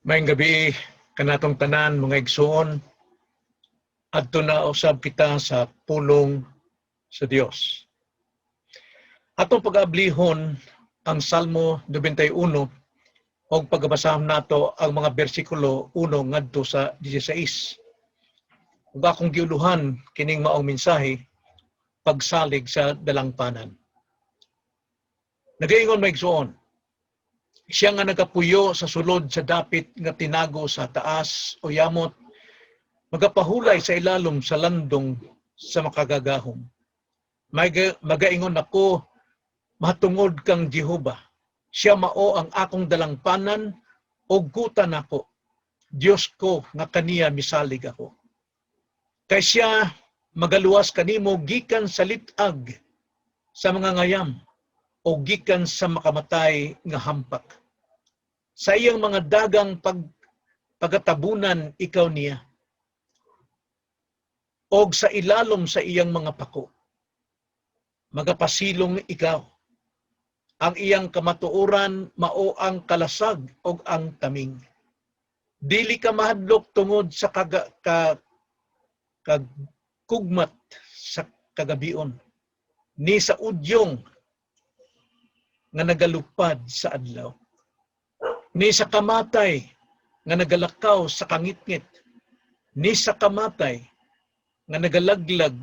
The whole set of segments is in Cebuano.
Maayong gabii kanatong tanan, mga igsoon. Adto na usab kita sa pulong sa Dios. Atong pag-ablihon ang Salmo 91 og pagabasahon nato ang mga bersikulo 1 ngadto sa 16. Ug akong giuluhan kining maong mensahe, "Pagsalig sa Dalangpanan." Nagaingon, mga igsoon, "Siya nga nagapuyo sa sulod sa dapit nga tinago sa taas o yamot, magapahulay sa ilalom sa landong sa Makagagahom. Magaingon ako mahatungod kang Jehova. Siya mao ang akong dalangpanan o gutan nako. Dios ko nga kaniya misalig ako. Kay siya magaluwas kanimo gikan sa lit-ag sa mga ngayam o gikan sa makamatay nga hampak. Sa iyang mga dagang pagatabunan ikaw niya, og sa ilalom sa iyang mga pako magapasilong ikaw. Ang iyang kamatuoran mao ang kalasag og ang taming. Dili ka mahadlok tungod sa kagkugmat sa kagabion, ni sa udyong nga nagalupad sa adlaw, ni sa kamatay nga nagalakaw sa kangitngit, ni sa kamatay nga nagalaglag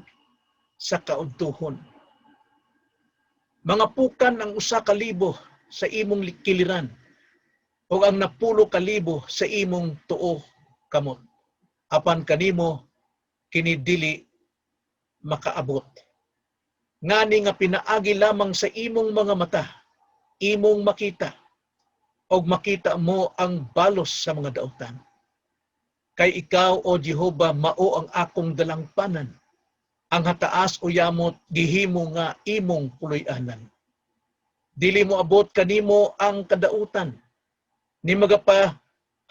sa kaudtuhon. Mga pukan ang 1,000 sa imong kiliran o ang 10,000 sa imong tuo kamot. Apan kanimo kini dili makaabot. Ngani nga pinaagi lamang sa imong mga mata, imong makita og makita mo ang balos sa mga dautan. Kay ikaw, O Jehova, mao ang akong dalangpanan. Ang hataas o yamot gihimo nga imong puloy-anan. Dili mo abot kanimo ang kadautan, ni magapa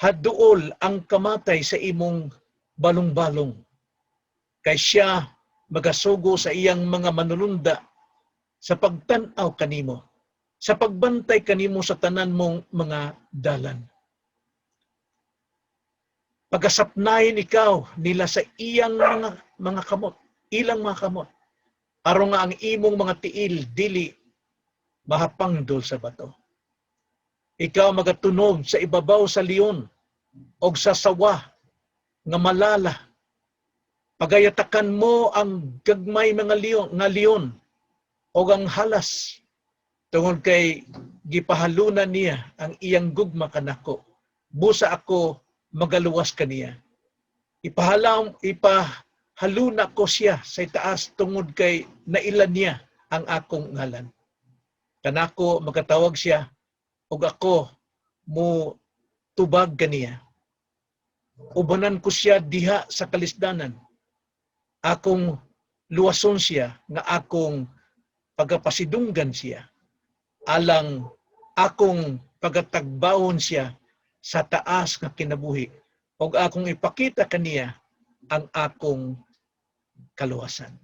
haduol ang kamatay sa imong balong-balong. Kay siya magasugo sa iyang mga manulunda sa pagtan-aw kanimo, sa pagbantay kanimo sa tanan mong mga dalan. Pagasapnayin ikaw nila sa iyang mga kamot, ilang mga kamot, aron nga ang imong mga tiil dili mahapangdol sa bato. Ikaw magatunog sa ibabaw sa leon og sa sawa nga malala. Pagayatakan mo ang gagmay mga leon nga leon og ang halas tungod kay gipahalunan niya ang iyang gugma kanako. Busa ako magaluwas kaniya. Ipahaluna ko siya sa itaas tungod kay naila niya ang akong ngalan. Kanako magatawag siya ug ako mo tubag kaniya. Ubanan ko siya diha sa kalisdanan. Akong luwason siya nga akong pagapasidunggan siya. Alang akong pagatagbawon siya sa taas nga kinabuhi ug akong ipakita kaniya ang akong kaluwasan."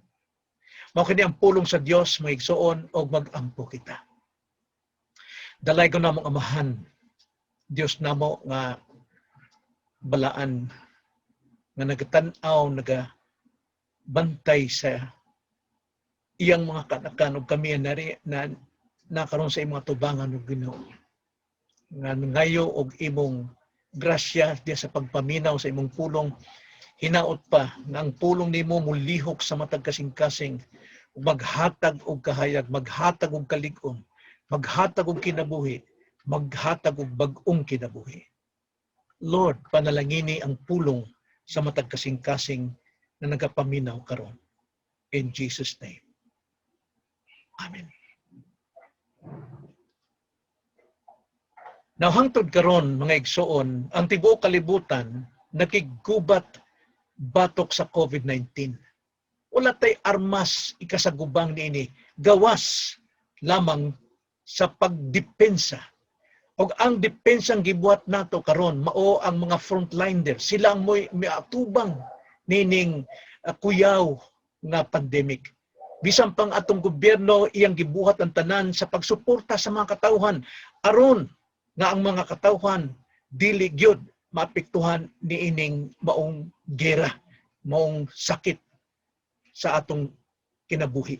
Mao kini ang pulong sa Dios, mga igsoon, og mag-ampo kita. Dalaygon namong Amahan, Dios namo nga balaan nga nagatan-aw, naga bantay sa iyang mga kanakan, ug kami nari na nakaron sa imong tubangan ug Ginoo nga ngayo og imong grasya diya sa pagpaminaw sa imong pulong. Hinaot pa nga ang pulong nimo mulihok sa matag kasing-kasing, ug maghatag og kahayag, maghatag og kalig-on, maghatag og kinabuhi, maghatag og bag-ong kinabuhi. Lord, panalangini ang pulong sa matag kasing-kasing na nagapaminaw karon. In Jesus' name. Amen. Now, hangtod karon, mga igsoon, ang tibuok kalibutan nakiggubat batok sa COVID-19. Wala tay armas ikasagubang niini gawas lamang sa pagdepensa. Og ang depensang gibuhat nato karon mao ang mga frontliner. Sila ang mo'y miatubang nining kuyaw nga pandemic. Bisan pang atong gobyerno, iyang gibuhat ang tanan sa pagsuporta sa mga katawhan aron nga ang mga katawhan dili gyud maapektuhan niining maong gera, maong sakit sa atong kinabuhi?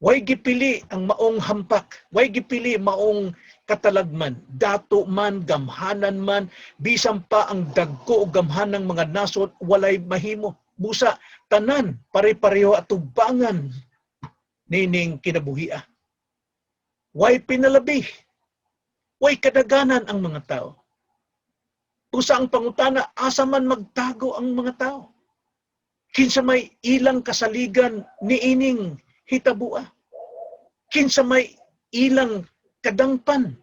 Way gipili ang maong hampak, way gipili maong katalagman, dato man, gamhanan man, bisan pa ang dagko o gamhanang mga nasod, walay mahimo. Busa, tanan, pare-pareho atubangan nining kinabuhia. Way pinalabi, way kadaganan ang mga tao. Busa ang pangutana, asa man magtago ang mga tao? Kinsa may ilang kasaligan niining hitabua? Kinsa may ilang kadangpan?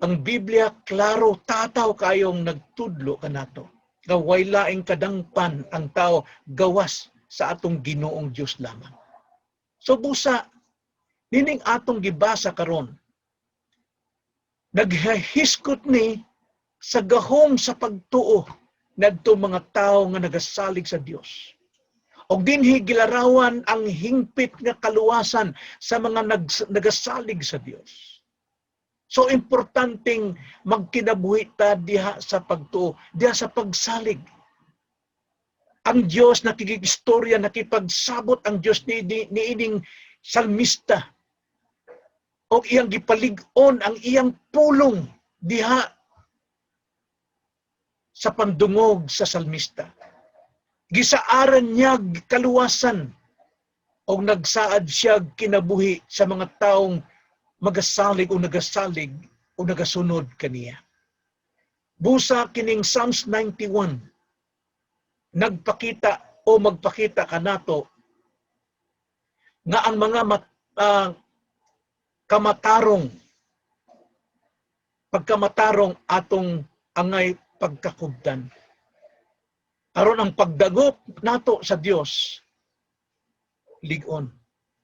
Ang Biblia klaro, tataw kayong nagtudlo kanato nga way laing kadangpan ang tao gawas sa atong Ginoong Dios lamang. So busa nining atong gibasa karon, naghahiskot ni sa gahom sa pagtuo ngadto mga tawo nga nagasalig sa Dios. Og dinhi gilarawan ang hingpit nga kaluwasan sa mga nagasalig sa Dios. So importanteng magkinabuhi ta diha sa pagtuo, diha sa pagsalig. Ang Dios nakikigistorya, nakipagsabot ang Dios ni ining salmista. Og iyang gipalig-on ang iyang pulong diha sa pandungog sa salmista. Gisaaran niya kaluwasan og nagsaad siya kinabuhi sa mga taong magasalig o nagasalig o nagasunod kaniya. Busa kining Psalms 91 nagpakita o magpakita kanato nga ang mga kamatarong, pagkamatarong atong angay pagkakubdan. Aron ang pagdagop nato sa Dios lig-on.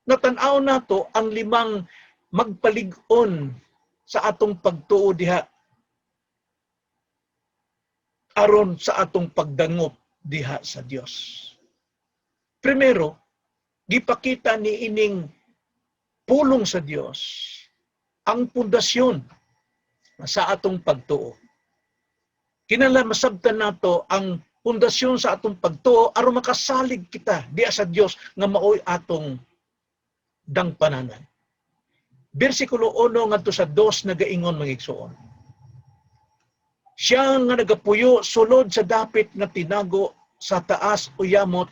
Natan-aw nato ang limang magpalig-on sa atong pagtuo diha aron sa atong pagdangop diha sa Dios. Primero, gipakita ni ining pulong sa Dios ang pundasyon sa atong pagtuo. Kinahanglan masabtan nato ang pundasyon sa atong pagtuo aron makasalig kita diha sa Dios nga maoy atong dangpananan. Bersikulo 1 ngadto sa 2 nagaingon, mga igsoon. "Siya nga nagapuyo sulod sa dapit nga tinago sa taas o yamot,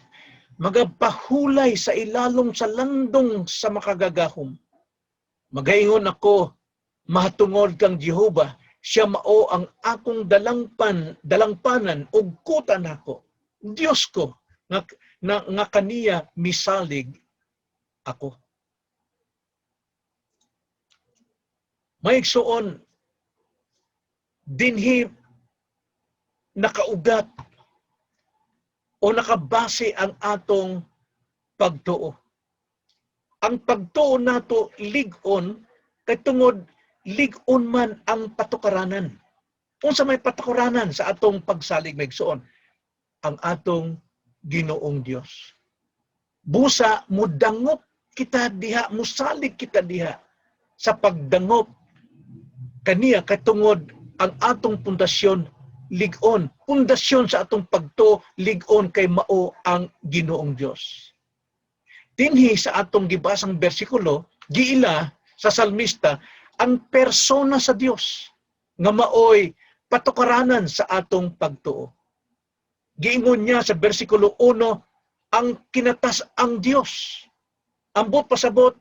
magapahulay sa ilalom sa landong sa Makagagahom. Magaingon ako mahatungod kang Jehova, siya mao ang akong dalangpanan ug kuta nako. Dios ko nga kaniya misalig ako." Mga igsoon, dinhi nakaugat o nakabase ang atong pagtuo. Ang pagtuo nato lig-on kay tungod lig-on man ang patukaranan. Unsa may patukaranan sa atong pagsalig, mga igsoon? Ang atong Ginoong Dios. Busa mudangop kita diha, musalig kita diha sa pagdangop kaniya kay tungod ang atong pundasyon lig-on. Pundasyon sa atong pagtuo lig-on kay mao ang Ginoong Dios. Dinhi sa atong gibasang bersikulo, giila sa salmista ang persona sa Dios nga maoy patukaranan sa atong pagtuo. Giingon niya sa bersikulo 1 ang kinatas ang Dios. Ambot pasabot,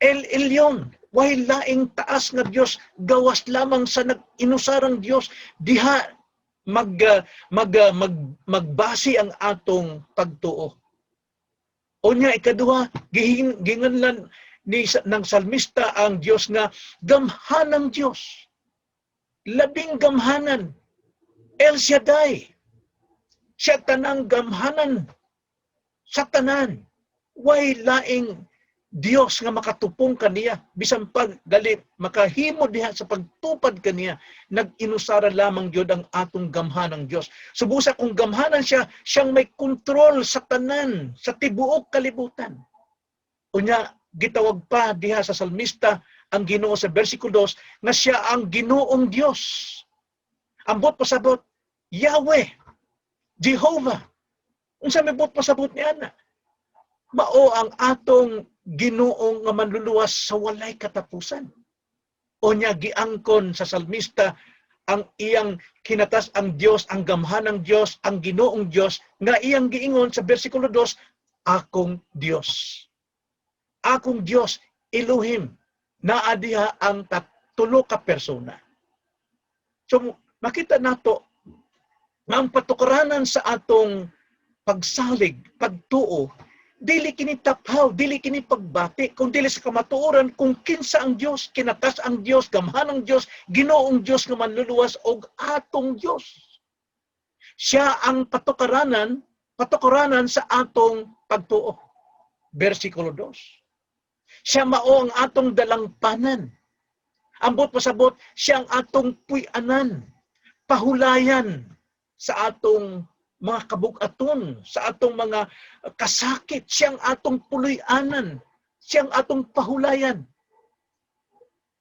El Elyon, way laing taas nga Dios gawas lamang sa nag-inusarang Dios. Diha mag mag mag magbase ang atong pagtuo. Unya ikaduha, ginganlan ng salmista ang Dios nga gamhanang Dios. Labing gamhanan. El Shaddai. Siya tanang gamhanan sa tanan. Way laing Dios nga makatupong kaniya bisan pag gali makahimo diha sa pagtupad kaniya. Nag-inusara lamang gyud ang atong gamhanang Dios. Subusa kung gamhanan siya, siyang may kontrol sa tanan, sa tibuok kalibutan. Unya Gitawag pa diha sa salmista ang Ginoo sa versikulo 2 nga siya ang Ginoong Dios. Ambot pasabot, Yahweh, Jehovah. Unsa may buot pasabot ni ana? Mao ang atong Ginoong nga manluluwas sa walay katapusan. O niya giangkon sa salmista ang iyang kinatas ang Dios, ang gamhanang Dios, ang Ginoong Dios nga iyang giingon sa versikulo 2, "Akong Dios." Akong Dios, Elohim, naa diha ang tulo ka persona. So makita nato nga ang patukaranan sa atong pagsalig, pagtuo, dili kini taphaw, dili kini pagbati, kung dili sa kamatuoran kung kinsa ang Dios, kinatas ang Dios, gamhanang Dios, Ginoong Dios nga manluluwas og atong Dios. Siya ang patukaranan sa atong pagtuo. Versikulo 2. Siya mao ang atong dalangpanan. Ambot pasabot, siya ang atong puy-anan, pahulayan sa atong mga kabugaton, sa atong mga kasakit, siyang atong puloy-anan, siyang atong pahulayan.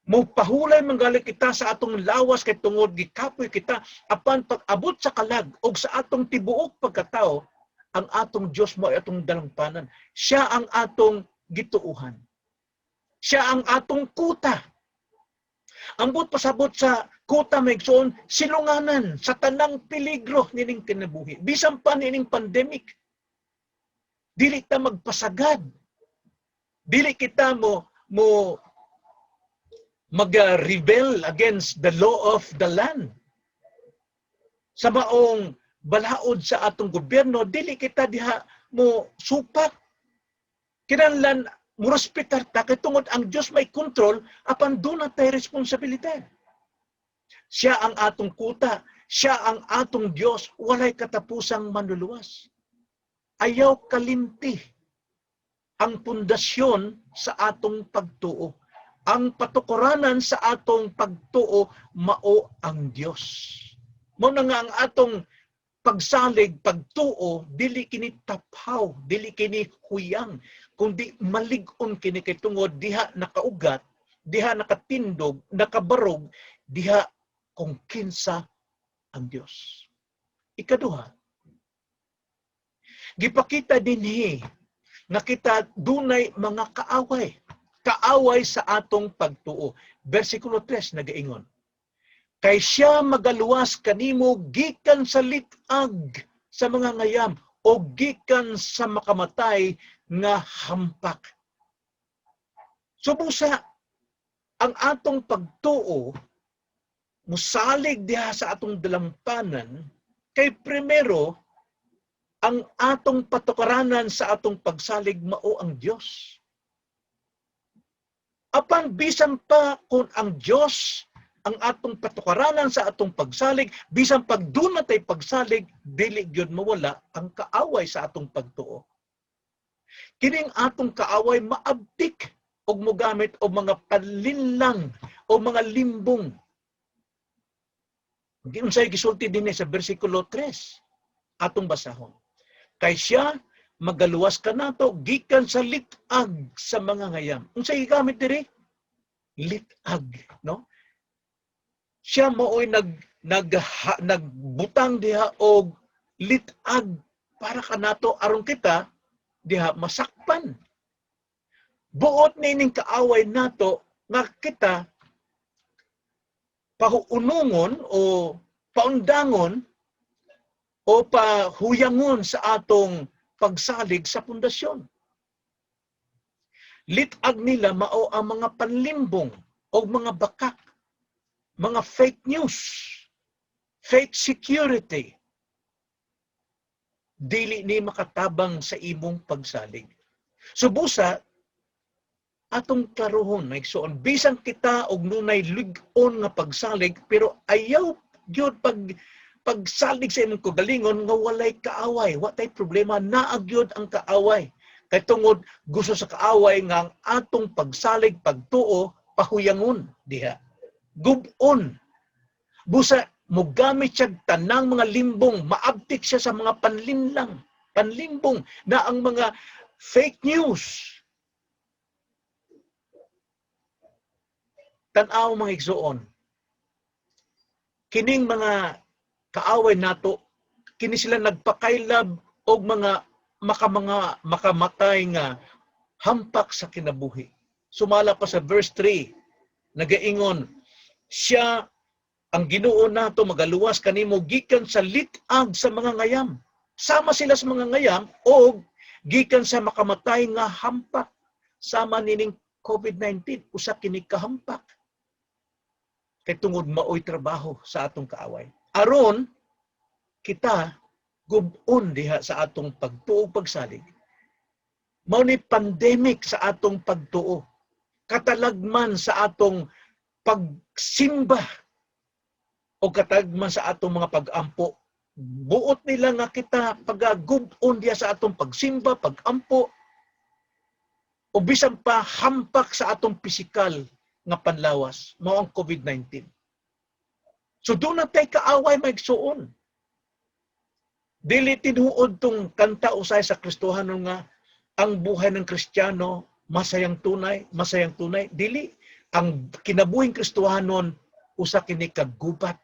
Mo pahulay man kita sa atong lawas kay tungod gikapoy kita, apan pag-abot sa kalag og sa atong tibuok pagkatao, ang atong Dios mo ay atong dalangpanan. Siya ang atong gituuhan. Siya ang atong kuta. Ambot pasabot sa kuta, mga igsoon, silunganan sa tanang peligro nining kinabuhi. Bisan pa nining pandemic. Dili ta magpasagad. Dili kita mo mag-rebel against the law of the land. Sa maong balaod sa atong gobyerno, dili kita diha mo supak. Kinahanglan mo respetar ta kay tungod ang Dios may kontrol, apan duna tay responsibilidad. Siya ang atong kuta, siya ang atong Dios, walay katapusang manluluwas. Ayaw kalimti ang pundasyon sa atong pagtuo. Ang patukuranan sa atong pagtuo, mao ang Dios. Mao na nga ang atong pagsalig, pagtuo, dili kini taphaw, dili kini huyang, kundi malig-on kini kay tungod diha nakaugat, diha nakatindog, nakabarog, diha kung kinsa ang Dios. Ikaduha, gipakita dinhi nga kita dunay mga kaaway. Kaaway sa atong pagtuo. Versikulo 3 nagaingon, "Kay siya magaluwas kanimo gikan sa lit-ag sa mga ngayam o gikan sa makamatay nga hampak." So busa ang atong pagtuo musalig diha sa atong dalampanan kay primero ang atong patukaranan sa atong pagsalig mao ang Dios. Apan bisan pa kung ang Dios ang atong patukaranan sa atong pagsalig, bisan pag duna tay pagsalig, dili gyud mawala ang kaaway sa atong pagtuo. Kining atong kaaway maabtik og mogamit og mga panlinlang o mga limbong. Unsay gisulti dinhi sa bersikulo 3? Atong basahon. "Kay siya magaluwas kanato gikan sa lit-ag sa mga ngayam." Unsay gigamit diri? Lit-ag, no? Siya maoy nag nag ha, nagbutang diha og lit-ag para kanato aron kita diha masakpan. Buot nining kaaway nato nga kita pahuunungon o paundangon o pahuyangon sa atong pagsalig sa pundasyon. Lit-ag nila mao ang mga panlimbong o mga bakak, mga fake news, fake security. Dili ni makatabang sa imong pagsalig. So busa, atong klarohon, mga igsoon, bisan kita og nunay lig-on nga pagsalig, pero ayaw gyud pagsalig sa imong kaugalingon nga walay kaaway, wa tay problema, naa gyud ang kaaway. Kay tungod gusto sa kaaway nga ang atong pagsalig, pagtuo, pahuyangon diha. Gub-on. Busa mogamit siya tanang mga limbong, maabtik siya sa mga panlinlang, panlimbong na ang mga fake news. Tan-aw, mga igsuon. Kining mga kaaway nato, kini sila nagpakaylab og mga makamatay nga hampak sa kinabuhi. Sumala pa sa verse 3, nagaingon, siya ang Ginoo nato magaluwas kanimo gikan sa lit-ag sa mga ngayam. Sama sila sa mga ngayam og gikan sa makamatay nga hampak, sama nining COVID-19, usa kini ka hampak. Kay tungod maoy trabaho sa atong kaaway. Aron kita gub-on diha sa atong pagtuo, pagsalig. Mao ni pandemic sa atong pagtuo. Katalagman sa atong pagsimba o katalagman sa atong mga pag-ampo. Buot nila nga kita pagagub-on diha sa atong pagsimba, pag-ampo, o bisan pa hampak sa atong pisikal nga panlawas, mao ang COVID-19. So duna tay kaaway, mga igsuon. Dili tinuod tong kanta usay sa Kristohanon nga ang buhay ng Kristiyano masayang tunay, masayang tunay. Dili, ang kinabuhing Kristohanon usa kini kagubat.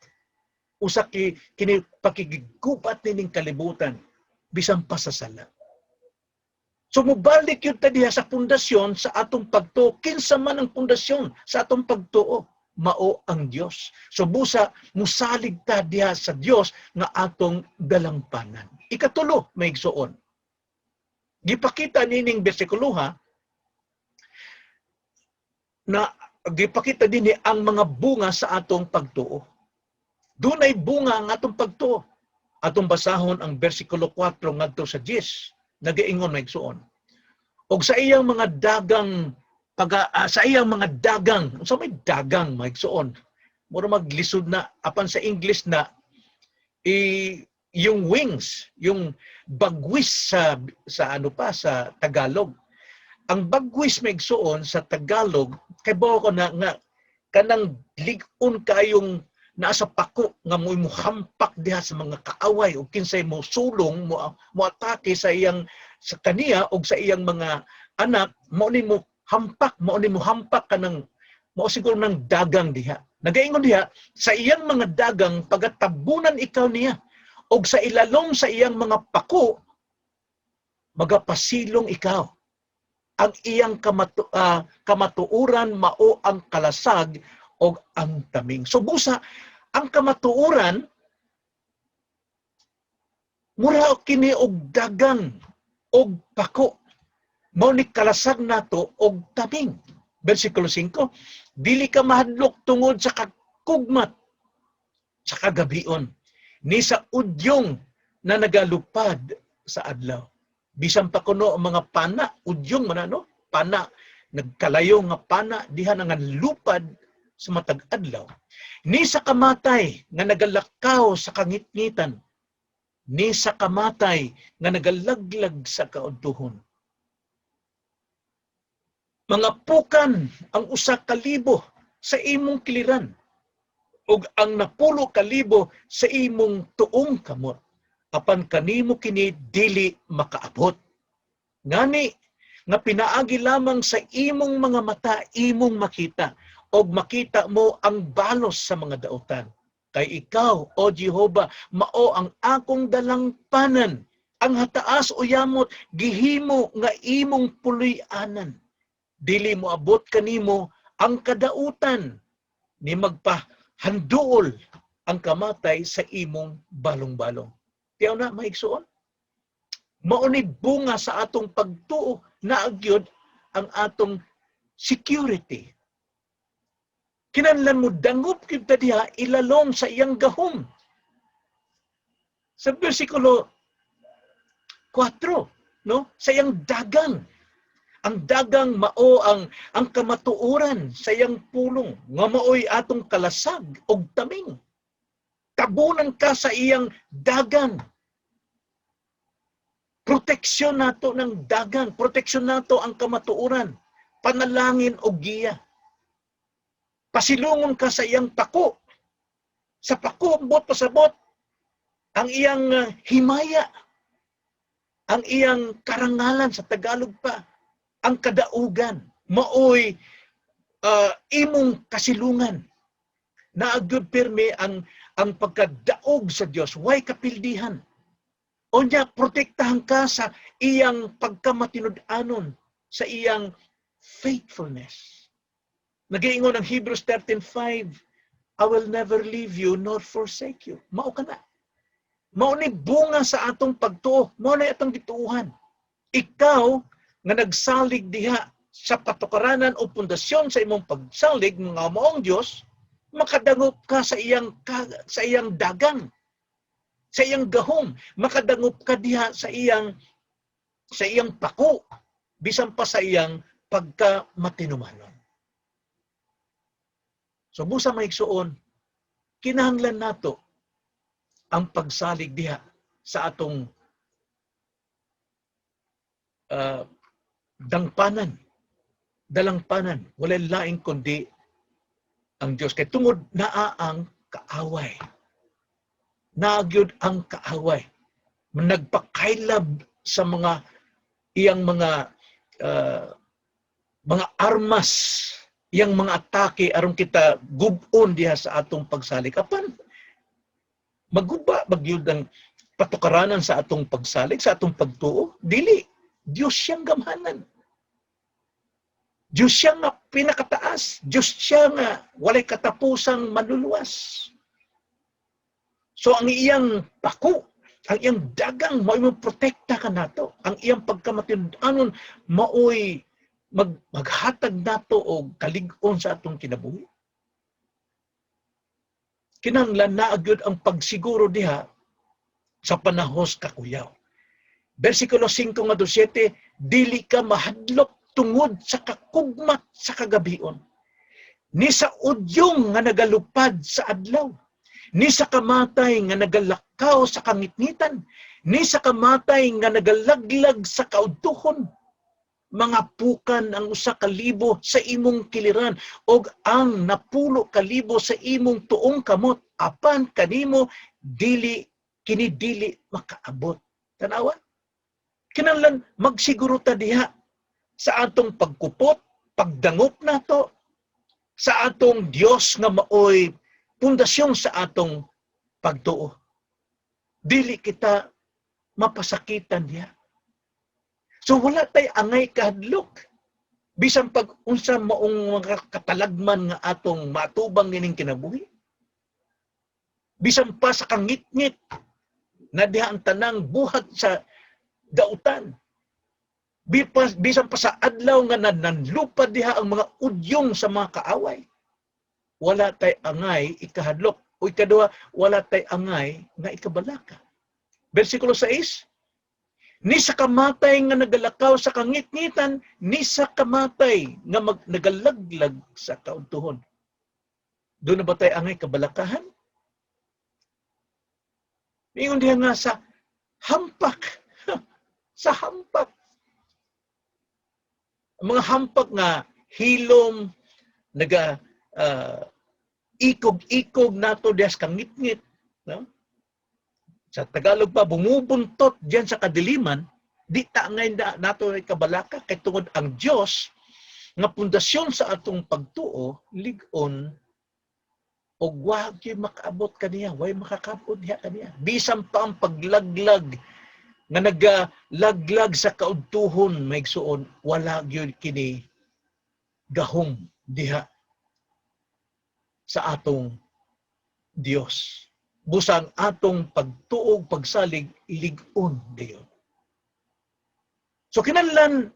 Usa kini pakigigubat nining kalibutan bisan pa sa sala. So mobalik gyud ta diha sa pundasyon sa atong pagtuo. Kinsa man ang pundasyon sa atong pagtuo? Mao ang Dios. So busa musalig ta diha sa Dios nga atong dalangpanan. Ikatulo, mga igsuon. Gipakita nining bersikulo ha na gipakita dinhi ang mga bunga sa atong pagtuo. Dunay bunga ang atong pagtuo. Atong basahon ang bersikulo 4 ngadto sa 10. Nagaingon, mga igsuon. Og sa iyang mga dagang pag sa iyang mga dagang, unsa may dagang, mga igsuon? Mura maglisod na, apan sa English na i yung wings, yung bagwis sa ano pa sa Tagalog. Ang bagwis, mga igsuon, sa Tagalog, kay ko na nga kanang lig-on kayong naa sa pako nga mo hampak diha sa mga kaaway o kinsay mo sulong mo atake sa iyang sa kaniya og sa iyang mga anak, mo ni mo hampak, mo ni mo hampak kanang mao siguro ng dagang diha. Nagaingon diha, sa iyang mga dagang pagatabunan ikaw niya og sa ilalom sa iyang mga pako magapasilong ikaw. Ang iyang kamatuoran mao ang kalasag og ang taming. So busa ang kamatuoran mura kini og dagang og pako. Mao ni kalasag nato og taming. Versikulo 5, dili ka mahadlok tungod sa kagkugmat sa kagabion, ni sa udyong na nagalupad sa adlaw. Bisan pa kuno ang mga pana, udyong man ano, pana, nagkalayo nga pana diha nga lupad sa matag adlaw. Ni sa kamatay nga nagalakaw sa kangitngitan, ni sa kamatay nga nagalaglag sa kaudtuhon. Mga pukan ang 1,000 sa imong kiliran ug ang 10,000 sa imong tuong kamot. Apan kanimo kini dili makaabot. Ngani nga pinaagi lamang sa imong mga mata imong makita og makita mo ang balos sa mga dautan. Kay ikaw, O Jehova, mao ang akong dalangpanan. Ang hataas o yamot gihimo nga imong puloy-anan. Dili mo abot kanimo ang kadautan ni magpahanduol ang kamatay sa imong balong-balong. Tiyaw na, mga igsuon. Mao ni bunga sa atong pagtuo na agyod ang atong security. Kinahanglan mo dangop kita diha ilalom sa iyang gahom. Sa bersikulo 4, no? Sa iyang dagang. Ang dagang mao ang kamatuoran sa iyang pulong nga maoy atong kalasag og taming. Tabunan ka sa iyang dagang. Proteksyon nato ng dagang, proteksyon nato ang kamatuoran, panalangin og giya. Pasilungon ka sa iyang pako. Sa pako, buot pasabot, ang iyang himaya, ang iyang karangalan sa Tagalog pa, ang kadaugan, maoy imong kasilungan. Naa gyud pirmi ang pagkadaog sa Dios, way kapildihan. Unya protektahan ka sa iyang pagkamatinud-anon, sa iyang faithfulness. Nagiingon ang Hebrews 13:5, "I will never leave you nor forsake you." Mao kana. Mao ni bunga sa atong pagtuo, mao na atong gituuhan. Ikaw nga nagsalig diha sa patukaranan o pundasyon sa imong pagsalig nga maong Dios, makadangop ka sa iyang dagang, sa iyang gahom, makadangop ka diha sa iyang pako, bisan pa sa iyang pagkamatinumanon. So busa, mga igsuon, kinahanglan nato ang pagsalig diha sa atong dangpanan, dalangpanan, walay laing kundi ang Diyos. Kay tungod naa ang kaaway. Naa gyud ang kaaway. Nagpakaylab sa mga iyang mga armas, iyang mga atake aron kita gub-on diha sa atong pagsalig. Apan maguba ba gyud ang patukaranan sa atong pagsalig, sa atong pagtuo? Dili. Diyos siyang gamhanan. Diyos siya nga pinakataas. Diyos siya nga walay katapusang manluluwas. So ang iyang pako, ang iyang dagang, mao'y mo protekta ka nato. Ang iyang pagkamatinud-anon, maoy maghatag nato og kalig-on sa atong kinabuhi. Kinahanglan naa gyud ang pagsiguro diha sa panahos kakuyaw. Versikulo 5 ngadto 7, dili ka mahadlok tungod sa kakugmat sa kagabion, ni sa udyong nga nagalupad sa adlaw, ni sa kamatay nga nagalakaw sa kangitngitan, ni sa kamatay nga nagalaglag sa kaudtuhon. Mga pukan ang 1,000 sa imong kiliran og ang 10,000 sa imong tuong kamot, apan kanimo dili kini dili makaabot. Tanawa, kinahanglan magsiguro ta diha sa atong pagkupot, pagdangop nato sa atong Dios nga maoy pundasyon sa atong pagtuo. Dili kita mapasakitan diha. So wala tay angay kahadlok. Bisan pag unsa maong mga katalagman nga atong matubang ining kinabuhi. Bisan pa sa kangitngit na diha ang tanang buhat sa dautan. Bisan pa sa adlaw nga nanlupad diha ang mga udyong sa mga kaaway. Wala tay angay ikahadlok. O ikaduha, wala tay angay nga ikabalaka. Versikulo 6, ni sa kamatay nga nagalakaw sa kangitngitan, ni sa kamatay nga nagalaglag sa kaudtuhon. Duna ba tay angay kabalakahan? Ingon diha nga sa hampak. Sa hampak. Ang mga hampak nga hilom, naga ikog-ikog nato diha sa kangitngit. No? Sa Tagalog pa, bumubuntot diyan sa kadiliman, di ta ngayon na, nato ay kabalaka kay tungod ang Dios nga pundasyon sa atong pagtuo, lig-on og wa gyud makaabot kaniya, way makakabot diha kaniya. Bisan pa ang paglaglag nga nagalaglag sa kaudtuhon, mga igsuon, wala gyud kini gahom diha sa atong Dios. Busa ang atong pagtuog, pagsalig, lig-on dayon. So kinahanglan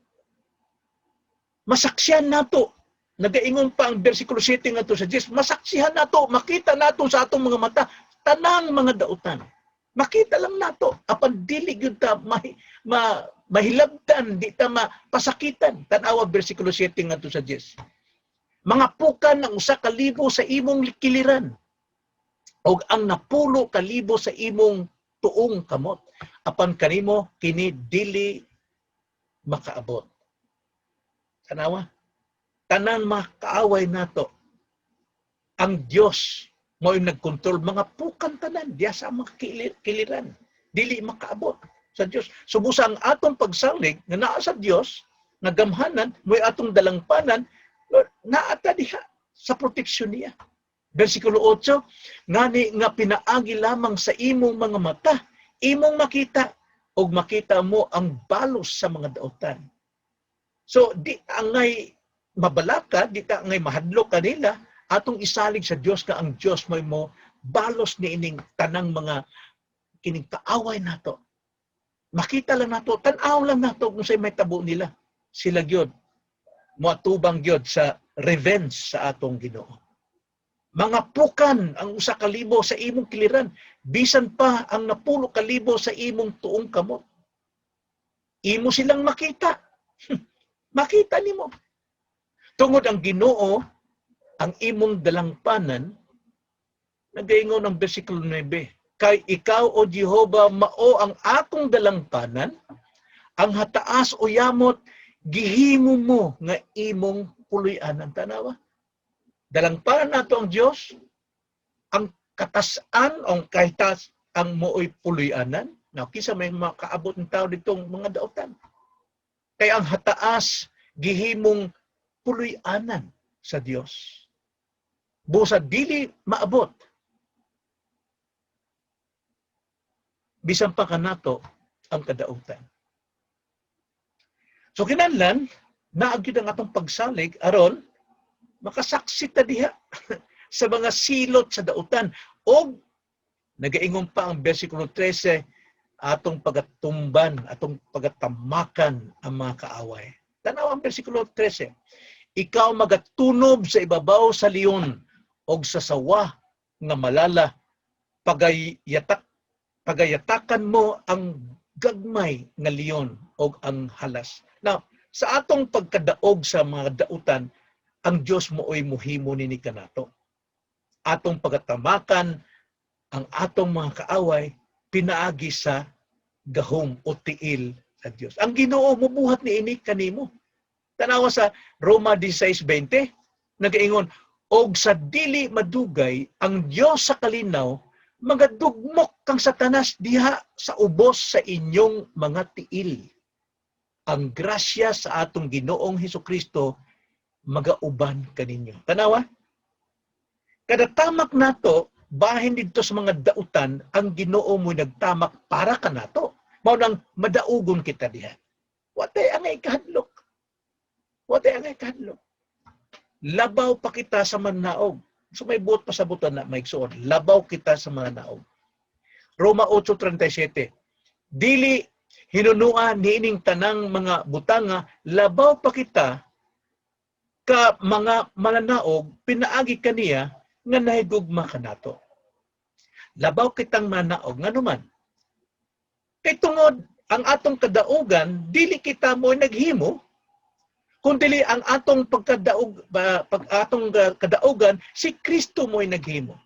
masaksihan nato. Nagaingon pa ang versikulo 7 ngadto sa 10, masaksihan nato, makita nato sa atong mga mata tanang mga dautan. Makita lang nato apan dili gyud ta mahilabtan, di ta mapasakitan. Tan-awa versikulo 7 ngadto sa 10. Mga pukan ang 1,000 sa imong kiliran og ang 10,000 sa imong tuong kamot, apan kanimo kini dili makaabot. Tanawa, tanang mga kaaway nato, ang Dios mo'y nagkontrol. Mga pukan tanan diya sa mga kiliran, dili makaabot sa Dios. Subusa ang atong pagsalig nga naa sa Dios nga gamhanan, mo'y atong dalangpanan. Lord, naa ta diha sa proteksyon niya. Versikulo 8, ngani nga pinaagi lamang sa imong mga mata, imong makita og makita mo ang balos sa mga dautan. So di angay mabalaka, di ta angay mahadlok kanila, atong isalig sa Dios ka ang Dios mo balos ni ining tanang mga kining kaaway nato. Makita lang nato, tan-aw lang nato kung say may tabo nila. Sila gyud moatubang gyud sa revenge sa atong Ginoo. Mga pukan ang 1,000 sa imong kiliran, bisan pa ang 10,000 sa imong tuong kamot. Imo silang makita. Makita nimo. Tungod ang Ginoo ang imong dalangpanan, nagaingon ang versikulo 9, "Kay ikaw, O Jehova, mao ang akong dalangpanan, ang hataas o yamot gihimo mo nga imong puloy-anan." Tanawa. Dalangpanan nato ang Dios, ang katasan o kahitas ang mooy puloy-anan. Now, kinsa may makaabot ng tao ditong mga dautan? Kay ang hataas gihimong puloy-anan sa Dios. Busa dili maabot. Bisan pa kanato ang kadautan. So kinahanglan naa gyud ang atong pagsalig aron makasaksi ta diha sa mga silot sa dautan og nagaingon pa ang versikulo 13, atong pagatumban, atong pagatamakan ang mga kaaway. Tanaw ang versikulo 13. "Ikaw magatunob sa ibabaw sa leon og sa sawa nga malala, pagayatakan mo ang gagmay nga leon og ang halas." Now, sa atong pagkadaog sa mga dautan, ang Dios mooy muhimo nini kanato. Atong pagatamakan ang atong mga kaaway pinaagi sa gahom o tiil sa Dios. Ang Ginoo mubuhat niini kanimo. Tanawa sa Roma 16:20, nagaingon, "Og sa dili madugay ang Dios sa kalinaw magadugmok kang Satanas diha sa ubos sa inyong mga tiil. Ang grasya sa atong Ginoong Hesukristo magauban kaninyo." Tanawa? Kada tamak nato bahin didto sa mga dautan, ang Ginoo mo nagtamak para kanato. Mao nang madaugon kita diha. Wa tay angay kahadlok. Wa tay angay kahadlok. Labaw pa kita sa mananaog. So may buot pasabutan na, maigsuon. Labaw kita sa mananaog. Roma 8:37. Dili hinunua niining tanang mga butanga, labaw pa kita ka mga mananaog pinaagi kaniya nga nahigugma kanato. Labaw kitang manaog nganuman? Kay tungod ang atong kadaugan dili kita mo naghimo, kung dili ang atong pagkadaog pag atong kadaugan si Kristo mo'y naghimo.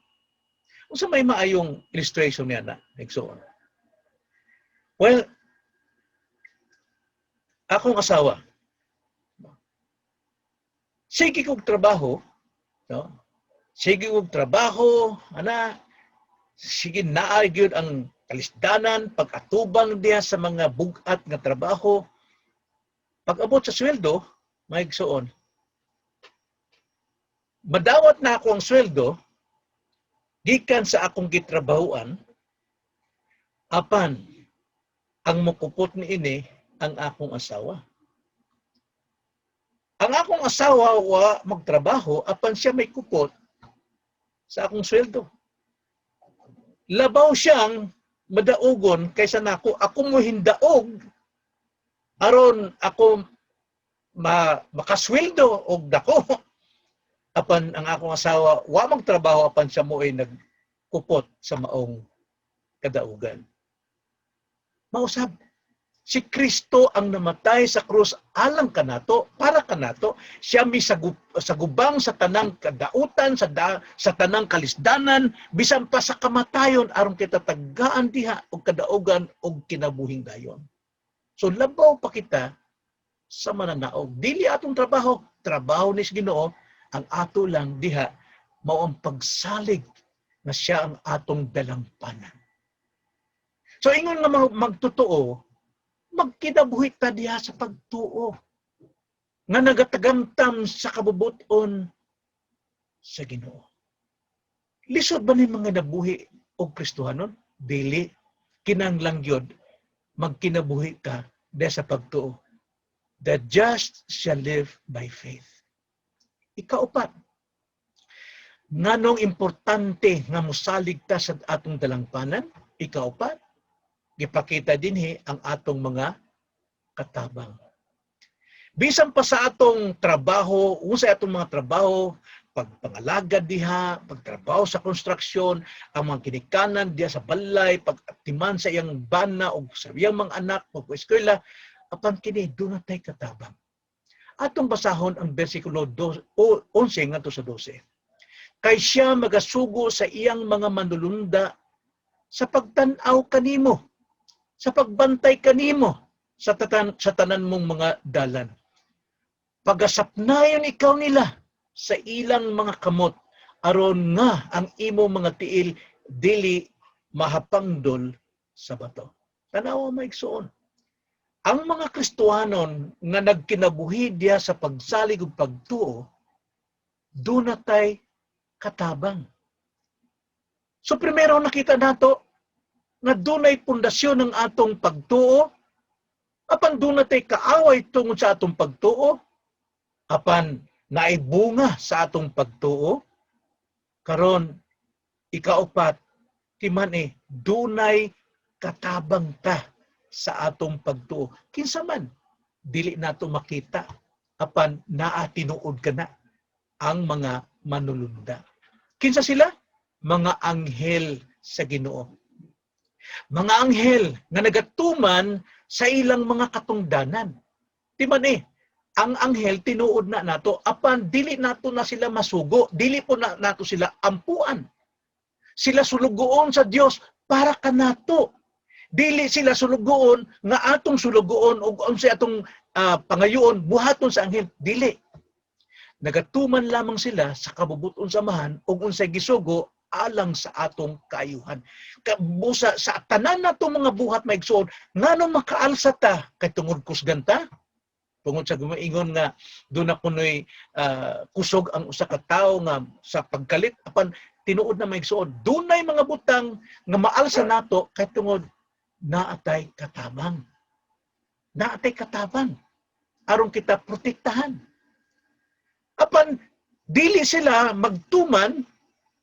Unsa may maayong illustration niya na, igsoon? Well, akong asawa, sige kog trabaho, no? Sige kog trabaho, ana, sige naa gyud ang kalisdanan, pag-atubang diha sa mga bugat nga trabaho. Pag-abot sa sweldo, mga igsoon, madawat na ako ang sweldo gikan sa akong gitrabahuan, apan ang mukupot niini ang akong asawa. Ang akong asawa wa magtrabaho, apan siya may kupot sa akong sweldo. Labaw siyang madaugon kaysa nako. Ako mo hindaog aron ako makasweldo og dako. Apan ang akong asawa wa magtrabaho, apan siya mo ay nagkupot sa maong kadaugan. Mausab si Kristo ang namatay sa krus alang kanato, para kanato. Siya mi sagubang sa tanang kadautan, sa tanang kalisdanan, bisan pa sa kamatayon aron kita tagaan diha og kadaugan og kinabuhing dayon. So labaw pa kita sa mananaog. Dili atong trabaho, trabaho ni Ginoo, ang ato lang diha mao ang pagsalig na siya ang atong dalampanan. So ingon nga magtotoo, magkinabuhi ta diha sa pagtuo. Nga nagatagamtam sa kabubuton sa Ginoo. Lisod ba ni mga nabuhi og Kristohanon? Dili. Kinahanglan gyud magkinabuhi ka diha sa pagtuo. The just shall live by faith. Ikaupat, nganong importante nga mosalig ta sa atong dalangpanan? Ikaupat, gipakita dinhi ang atong mga katabang. Bisan pa sa atong trabaho, unsay atong mga trabaho, pagpangalagad diha, pagtrabaho sa konstruksyon, ang mga kinikanan diha sa balay, pagtiman sa iyang bana o sa iyang mga anak, pag-eskwela, apan kini duna tay katabang. Atong basahon ang bersikulo 11 ngadto sa 12. Kay siya magasugo sa iyang mga manulunda sa pagtan-aw kanimo, sa pagbantay kanimo sa tanan mong mga dalan. Pagasapnayon ikaw nila sa ilang mga kamot aron nga ang imo mga tiil dili mahapangdol sa bato. Tanawa, mga igsoon. Ang mga Kristohanon nga nagkinabuhi diha sa pagsalig ug pagtuo, duna tay katabang. So primero, nakita nato nga dunay pundasyon ng atong pagtuo, apan duna tay kaaway tungod sa atong pagtuo, apan naay bunga sa atong pagtuo. Karon, ikaupat, timan eh, dunay katabang ta sa atong pagtuo. Kinsa man, dili nato makita, apan naa tinuod kana ang mga manulunda. Kinsa sila? Mga anghel sa Ginoo. Mga anghel nga nagatuman sa ilang mga katungdanan. Timan eh, ang anghel tinuod na nato, apan dili nato na sila masugo, dili po na nato sila ampuan. Sila sulugoon sa Dios para kanato. Dili sila sulugoon nga atong sulugoon ug unsay atong pangayoon buhaton sa anghel, dili. Nagatuman lamang sila sa kabubuton sa Amahan ug unsay gisugo alang sa atong kaayuhan. Busa sa tanan nato mga buhat, mga igsoon, ngano makaalsa ta? Kay tungod kusgan ta? Tungod sa gumaingon nga duna kunoy kusog ang usa ka tawo nga sa pagkalit? Apan tinuod na, mga igsoon, dunay mga butang nga maalsa nato kay tungod naatay katabang. Naatay katabang aron kita protektahan. Apan dili sila magtuman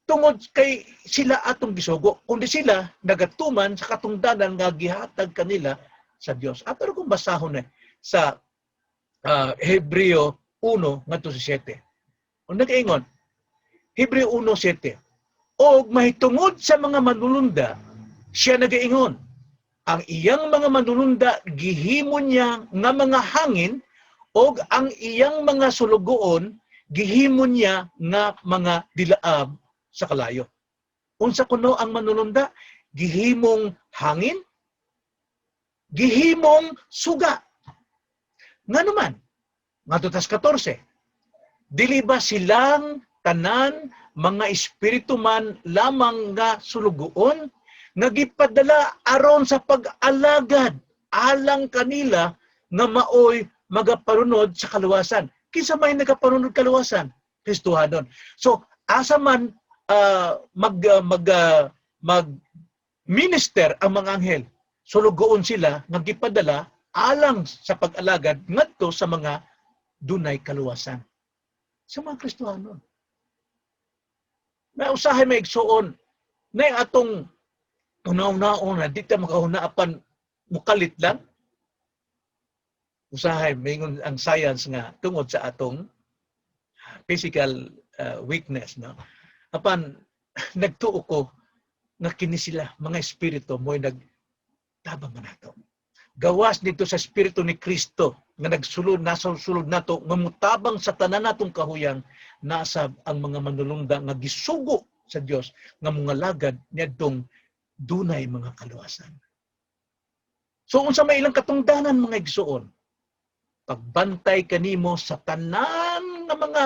tungod kay sila atong gisugo, kundi sila nagatuman sa katungdanan nga gihatag kanila sa Dios. Ato kung basahon eh sa Hebreo 1 ngadto sa 7. Kung nag-ingon, Hebreo 1:7. Og mahitungod sa mga manulunda, siya nagaingon, ang iyang mga manulunda gihimo niya nga mga hangin og ang iyang mga sulugoon gihimo niya nga mga dilaab sa kalayo. Unsa kuno ang manulunda? Gihimong hangin, gihimong suga. Nga naman, ngadto tas 14, dili ba silang tanan mga espiritu man lamang nga sulugoon nga gipadala aron sa pag-alagad alang kanila nga maoy magapanunod sa kaluwasan? Kinsa may nagapanunod kaluwasan? Kristohanon. So asa man mag mag mag minister ang mga anghel? Sulugoon sila nga gipadala alang sa pag-alagad ngadto sa mga dunay kaluwasan. Sa mga Kristohanon. Na usahay, mga igsuon, na atong una-unaon na di ta makahuna apan mukalit lang. Usahay maingon ang science nga tungod sa atong physical weakness, no? Apan nagtuo ko nga kini sila mga espiritu mo'y nagtabang man nato. Gawas dito sa espiritu ni Kristo nga nagsulod, nasa sulod nato, nga mutabang sa tanan natong kahuyang, nasa ang mga manulunda nga gisugo sa Dios nga mangalagad niadtong dunay mga kaluwasan. So unsa may ilang katungdanan, mga igsuon? Pagbantay kanimo sa tanan nga mga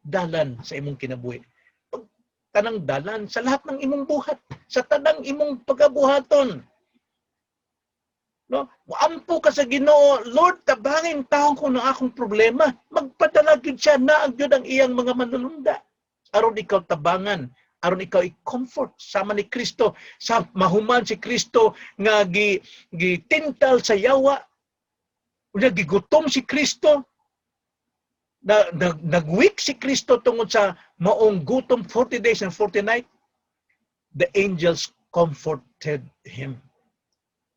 dalan sa imong kinabuhi. Pag tanang dalan sa lahat ng imong buhat, sa tanang imong pagabuhaton. No? Muampo ka sa Ginoo, "Lord, tabangin taon ko ng akong problema." Magpadala gyud siya na ang gyud ang iyang mga manulunda. Aron ikaw tabangan, aron ikaw i-comfort sama ni Kristo sa mahuman si Kristo nga gi gitintal sa yawa. Unya gigutom si Kristo na, nag-weak si Kristo tungod sa maong gutom, 40 days and 40 nights. The angels comforted him.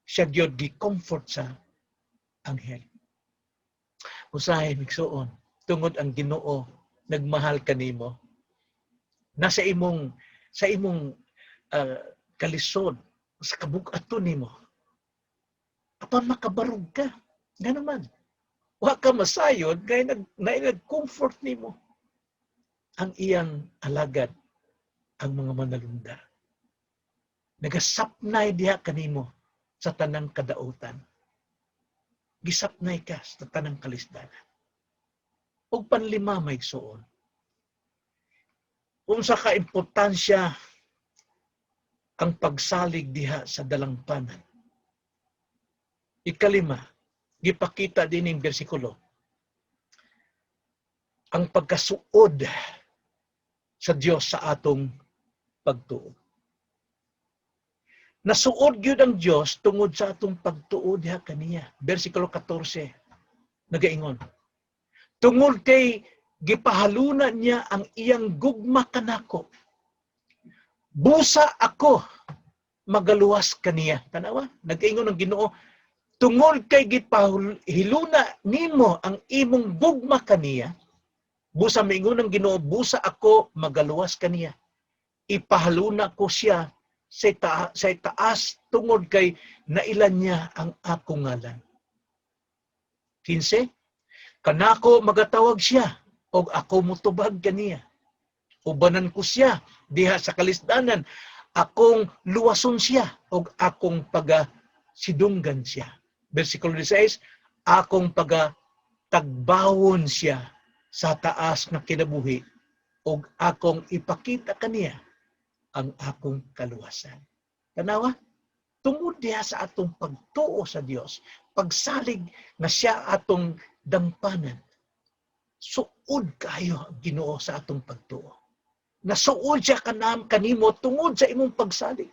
Siya gyud gi-comfort sa anghel. Usahay, migsuon, tungod ang Ginoo nagmahal kanimo, nasa imong kalisod, sa kabug-aton nimo, apan makabarog ka. Ngano man wa ka masayod kay nag comfort nimo ang iyang alagad, ang mga manalunda. Nagasapnay diha kanimo sa tanang kadautan. Gisapnay ka sa tanang kalisdanan. Ug panlima, maigsuon, unsa ka importansya ang pagsalig diha sa dalangpanan? Ikalima, gipakita din ng bersikulo ang pagkasuod sa Dios sa atong pagtuo. Nasuod gyud ang Dios tungod sa atong pagtuo diha kaniya. Bersikulo 14 nagaingon, "Tungod kay gipahaluna niya ang iyang gugma kanako, busa ako magaluwas kaniya." Tanawa, nagaingon ang Ginoo, tungod kay gipahiluna nimo ang imong gugma kaniya, busa, miingon ang Ginoo, busa ako magaluwas kaniya. Ipahaluna ko siya sa taas tungod kay nailan niya ang akong ngalan. 15. Kanako magatawag siya og ako mutubag kaniya. Ubanan ko siya diha sa kalisdanan, akong luwason siya og akong paga sidunggan siya. Versikulo 16, akong paga tagbawon siya sa taas nga kinabuhi og akong ipakita kaniya ang akong kaluwasan. Tanawa, tungod diha sa atong pagtuo sa Dios, pagsalig nga siya atong dampanan, suod kayo ang Ginoo sa atong pagtuo. Nasuod siya kanam kanimo tungod sa imong pagsalig.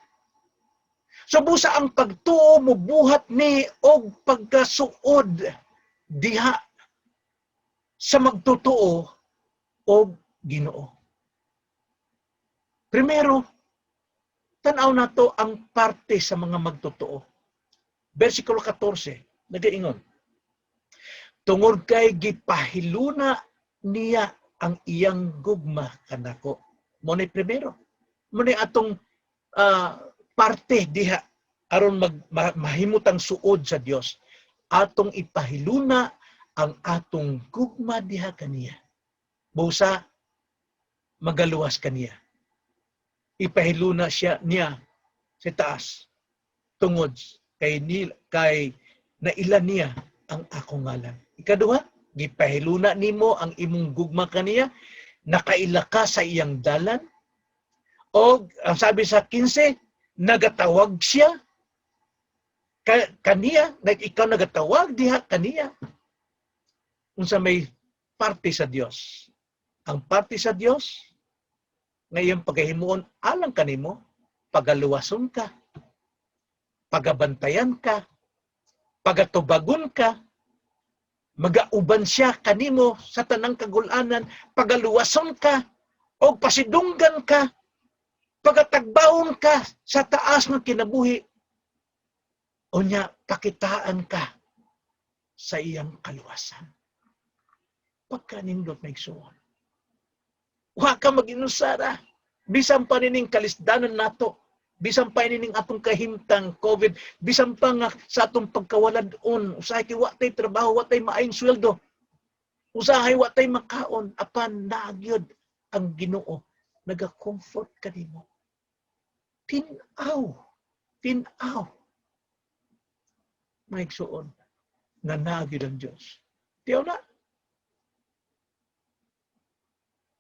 So busa ang pagtuo mo buhat ni og pagkasuod diha sa magtotoo og Ginoo. Primero, tan-aw nato ang parte sa mga magtotoo. Versikulo 14, nagaingon, "Tungod kay gipahiluna niya ang iyang gugma kanako." Mo ni primero. Mo ni atong parte diha aron mahimutang suod sa Dios. Atong ipahiluna ang atong gugma diha kaniya. Busa magaluwas kaniya. Ipahiluna siya niya sa taas tungod kay naila niya ang akong ngalan. Ikaduha, gipahiluna nimo ang imong gugma kaniya, nakaila ka sa iyang dalan. O ang sabi sa 15, nagatawag siya kaniya, ikaw nagatawag diha kaniya. Unsa may parte sa Dios? Ang parte sa Dios nga iyang pagahimuon alang kanimo, pagaluwason ka, pagabantayan ka, pagatubagon ka, magauban siya kanimo sa tanang kagulanan, pagaluwason ka, o pasidunggan ka, pagatagbawon ka sa taas ng kinabuhi, unya pakitaan ka sa iyang kaluwasan. Pagkanindot na, igsuon. Wa ka mag-inusara. Bisan pa nining kalisdanan nato, bisan pa nining atong kahimtang COVID, bisan pa nga sa atong pagkawalad-on, usahay kay wa tay trabaho, wa tay maayong sweldo, usahay wa tay makaon, apan naa gyud ang Ginoo naga-comfort kanimo. Tin-aw, tin-aw. Maigsuon, nga naa gyud ang Diyos. Tiyaw na.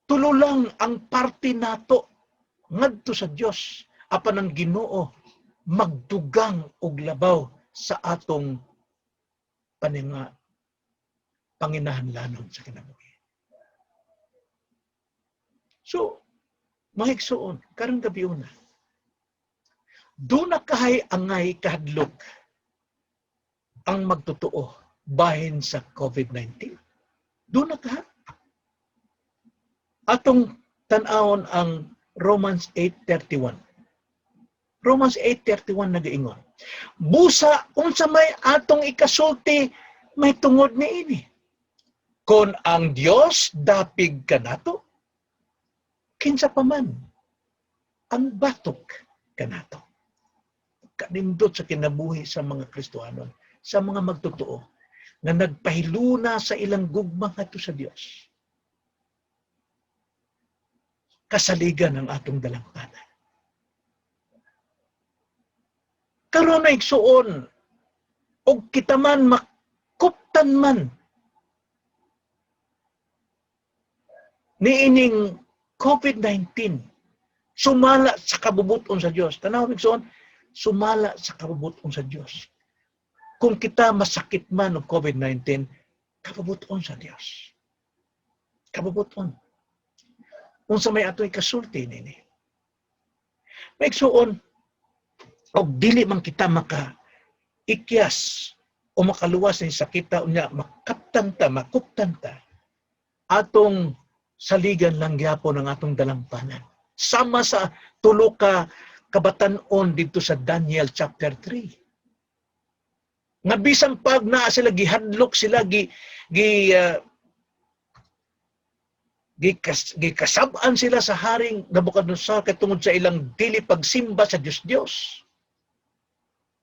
Tulo lang ang parte nato ngadto sa Dios, apan ang Ginoo magdugang og labaw sa atong paninga panginahanglanon sa kinabuhi. So, mga igsuon, karong gabiuna, duna kahay angay kahadlok ang magtotoo bahin sa COVID-19? Duna ka? Atong tan-awon ang Romans 8:31. Romans 8:31 nagaingon, "Busa unsa may atong ikasulti may tungod niini? Kon ang Dios dapig kanato, kinsa pa man ang batok kanato?" Kanindot sa kinabuhi sa mga Kristohanon, sa mga magtotoo nga nagpahiluna sa ilang gugma ngadto sa Dios. Kasaligan ang atong dalangpanan. Karon na, igsuon, og kita man makuptan man niining COVID-19, sumala sa kabubuton sa Dios. Tanaw, igsuon, sumala sa kabubuton sa Dios. Kung kita masakit man og COVID-19, kabubuton sa Dios. Kabubuton. Unsa may atoy kasulti nini? Mga igsuon, og dili man kita maka ikyas o makaluwas ni sakita unya makaptan ta, makuptan ta, atong saligan lang gyapon ang atong dalampanan. Sama sa tulo ka kabatan-on dito sa Daniel chapter 3. Nga bisan pag naa sila gihadlok sila, gi gi gikasab-an sila sa Haring Nebuchadnezzar kay tungod sa ilang dili pagsimba sa Dios Dios.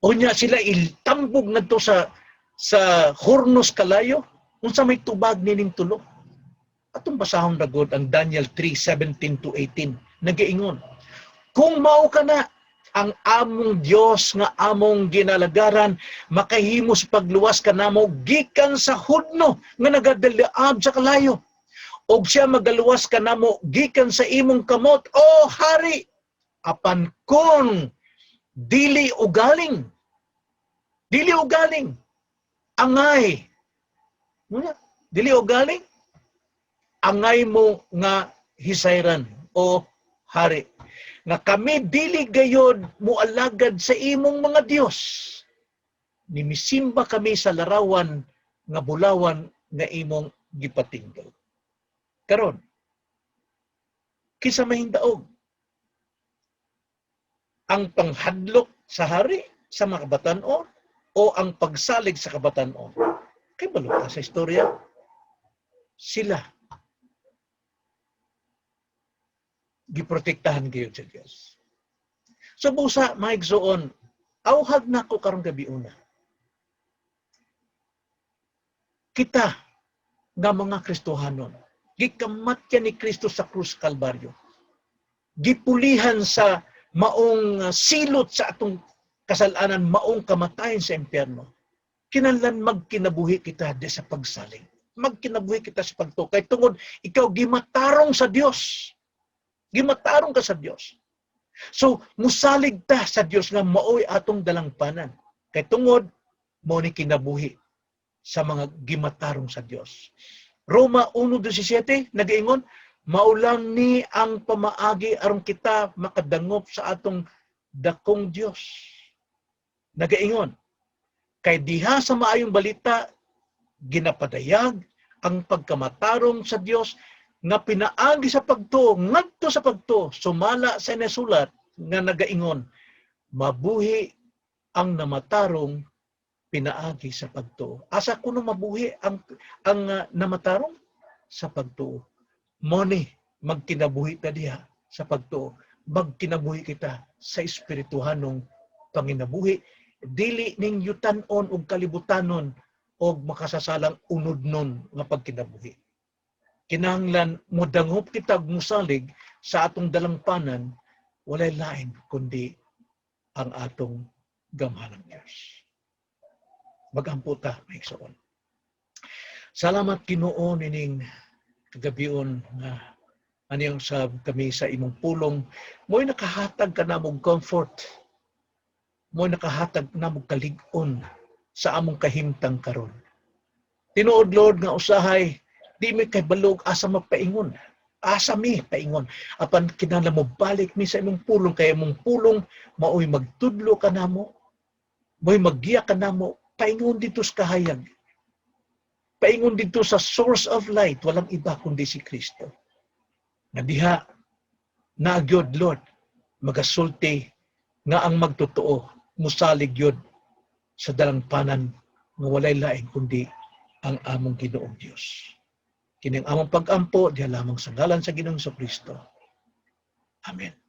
Unya sila itambog ngadto sa hurnos kalayo. Unsa may tubag nining tulo? Atong basahon ragod ang Daniel 3:17 to 18. Nagaingon, "Kung mao ka na, ang among Dios nga among ginalagaran makahimo sa pagluwas kanamo gikan sa hudno nga nagadalaab sa kalayo. Og siya magaluwas kanamo gikan sa imong kamot, o hari. Apan kung dili ugaling, dili ugaling, angay, muna, dili ugaling, angay mo nga hisayran, o hari, nga kami dili gayod moalagad sa imong mga Dios. Nimisimba kami sa larawan nga bulawan nga imong gipatinggal." Karon, kinsa may daog? Ang panghadlok sa hari sa mga kabatan-on o ang pagsalig sa kabatan-on? Kay balo ka sa istorya, sila giprotektahan kayo sa Diyos. So busa, mga igsoon, auhag na ko karong gabi una. Kita nga mga Kristohanon, gikamatya ni Kristo sa krus Kalbaryo. Gipulihan sa maong silot sa atong kasalanan, maong kamatayan sa impyerno. Kinahanglan magkinabuhi kita di sa pagsalig. Magkinabuhi kita sa pagtuo. Kay tungod ikaw gimatarong sa Dios. Gimatarong ka sa Dios. So, musalig ta sa Dios nga maoy atong dalangpanan. Kay tungod mo ni kinabuhi sa mga gimatarong sa Dios. Roma 1:17 nagaingon, "Maulang ni ang pamaagi aron kita makadangop sa atong dakong Dios." Nagaingon, "Kay diha sa maayong balita ginapadayag ang pagkamatarong sa Dios nga pinaagi sa pagtuo ngadto sa pagtuo, sumala sa nasulat nga nagaingon, mabuhi ang namatarong pinaagi sa pagtuo." Asa kuno mabuhi ang namatarong? Sa pagtuo. Moni magkinabuhi ta diha sa pagtuo. Magkinabuhi kita sa espirituhanong panginabuhi, dili ning yutanon og kalibutanon og makasasalang unodnon nga pagkinabuhi. Kinahanglan modangop kita og mosalig sa atong dalangpanan, walay lain kundi ang atong gamhanang Dios. Magampo ta, mga igsoon. Salamat, Ginoo, nining kagabion nga aniyang sa kami sa imong pulong. Mo'y nakahatag ka namong comfort. Mo nakahatag namo kalig-on sa among kahimtang karon. Tinuod, Lord, nga usahay di mi kabalo asa magpaingon. Asa mi paingon? Apan kinahanglan mo balik mi sa imong pulong, kay imong pulong maoy magtudlo kanamo, maoy maggiya kanamo paingon didto sa kahayag. Paingon didto sa source of light, walang iba kundi si Kristo. Nga diha na gyud, Lord, magasulti nga ang magtotoo musalig gyud sa dalangpanan nga walay lain kundi ang among Ginoong Dios. Kining among pag-ampo diha lamang sa ngalan sa Ginoong Kristo. Amen.